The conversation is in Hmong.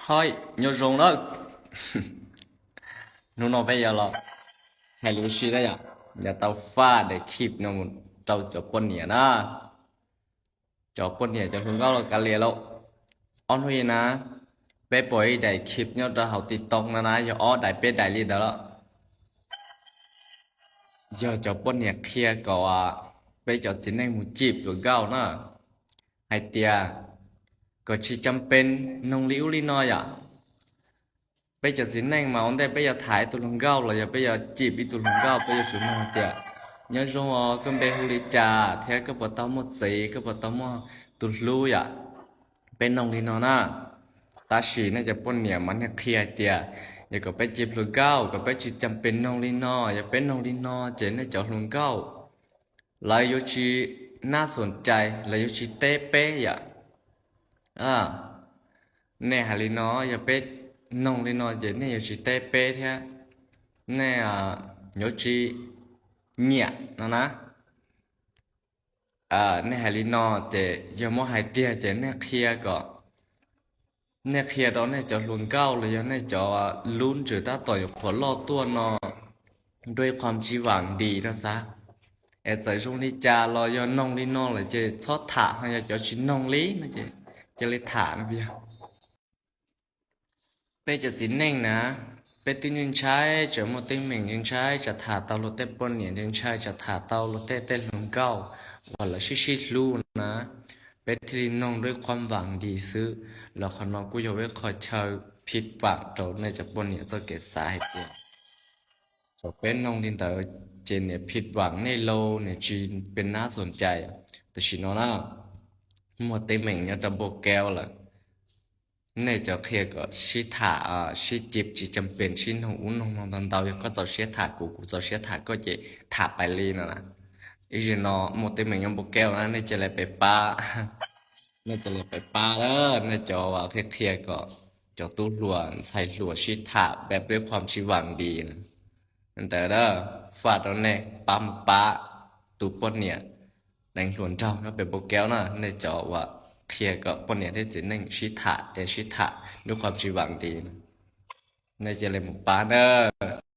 Hoi, nyob zoo nawb. Hnub no peb yuav los hais lus sib na yom, yuav tau faj daim khib no mus rau cov poj niam na. Cov poj niam cov hluas nkauj los kav liam lauj. Ob hnub i na, peb pom ib daim khib nyob rau hauv TikTok no na, yog ob daim peb daim li ntawd los yog cov poj niam qhia kom peb cov txiv neej mus cim hluas nkauj na, hais tias kom tsis cam pes noog li ub li no yom. Peb cov txiv neej mas ua ntej peb yuav tham ib tug hluas nkauj los yog peb yuav cim ib tug hluas nkauj, peb yuav tsum noog tias, nyob zoo os, koj npe hu li cas thiab koj puas tau muaj txiv, koj puas tau muaj tus hlub yom. Peb noog li no na. Tab sis nej cov poj niam mas nej qhia hais tias yog kom peb cim hluas nkauj kom peb tsis cam pes noog li no, yog peb noog li no ces nej cov hluas nkauj lawv yuav tsis nab xum cai, lawv yuav tsis teb peb yom. Nej hais li no, yog peb noog li no ces nej yuav tsis teb peb thiab, nej yuav tsis nyiam no na. Nej hais li no ces yog muab hais tiag ces nej qhia kom, nej qhia rau nej cov hluas nkauj los yog nej cov lub ntsws tab tom yuav qhuav loj tuaj no dua ib qho tsis vam dis no xav, es txawm zoo li cas los yog noog li no lawm ces txhob tham, ho yog cov tsis noog li no ces cia li tham no. Peb cov txiv neej na, peb twb ntshai, tseem muaj teeb meem ntshai, tsam tham tau luag tej poj niam ntshai, tsam tham tau luag tej tej hluas nkauj uas lawv sib sib hlub na, peb thiaj li noog dua ib qho vam dis xwb. Los qhov no kuj yog ib qho chaw phij vam rau nej cov poj niam txoj kev xav hais tias thaum peb noog li ntawd ces niam phij vam nej lauj, niam tsis pes nab xum cai. Tam sim no na, muaj teeb meem nyob rau npau kev lawm. Nej cov qhia kom sib tham, sib cim, tsis cam pes sib noog ub noog no ntau ntau, yog koj txaus siab tham kuv, kuv txaus siab tham koj ces tham pais li no na. Ib zaug no muaj teeb meem nyob npau kev na, nej cia li pab, nej cia li pab, nej cov qhia qhia kom cov tub hluas ntxhais hluas sib tham peb peb qhov tsis vam dis na. Ntawd faj rau nej pab mus pab tus poj niam deev hluas nraug nyob pem npau kev na, nej cov uas qhia kom poj niam thiab txiv neej sib tham es sib tham lub qhov tsis vam dis, nej cia li mus pab nawb.